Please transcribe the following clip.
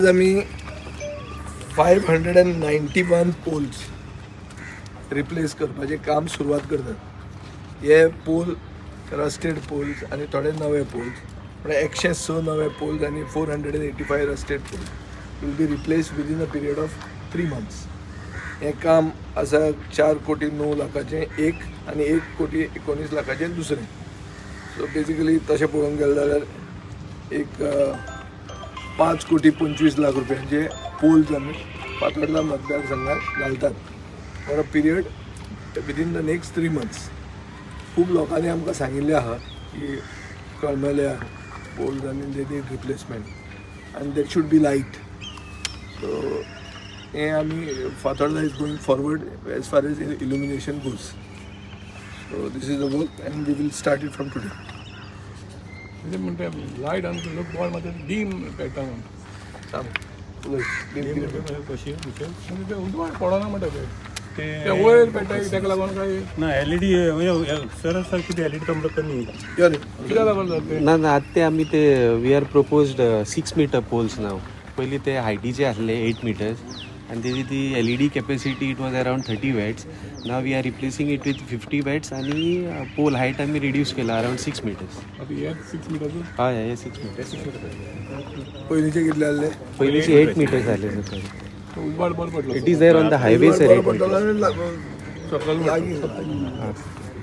आमी 591 poles replace करपाचें काम सुरवात करतात. हे पोल रस्टेड पोल्स आनी थोडे नवे पोल्स, म्हळ्यार 106 नवे पोल्स आनी 485 rusted poles will be replace within a period of 3 months. हें काम आसा 4 कोटी 9 लाखाचें एक आनी 1 कोटी 19 लाखाचें दुसरें. सो बेजिकली तशें पळोवंक गेलें जाल्यार एक 5 कोटी 25 लाख रुपयांचे पोल्स आमी फातोर्डा मतदारसंघात घालतात for a period within the next 3 months. खूब लोकांनी आमकां सांगिल्लें आहा की कळमेल्या पोल्स आनी they need replacement आनी that should be light. So हें आमी Fatorda is going forward as far as illumination goes. So this is the work and we will start it from today. म्हणजे म्हणटा लायट आमकां लोक ball मात deem पेट्टा म्हणटा. सांग, उलय. डीम कशी? म्हणजे ते उजवाड पडना म्हणटा ते. ते ते वयर पेट्टा ताका लागून काय? ना, एलईडी म्हणजे सरळ सारखी एलईडी तो म्हणटा कमी. यो रे. कित्याक लागून जाता ते? ना ना, आतां ते आमी ते we are proposed 6 meter poles now. पयलीं ते हायटीचे आसले 8 मिटर्स आनी तेजी ती LED capacity, it was around 30 watts. Now we are replacing it with 50 watts आनी पोल हायट आमी रिड्यूस केला अरावंड 6 मिटर्स. आतां हे 6 मिटर्स? हय, हे 6 मिटर्स. पयलींचे कितले आहले? पयलींचे 8 मिटर्स आसले सर. तो उजवाड बरो पडलो. It is there on the highway, sir, 8 meters. सकयल. लागीं.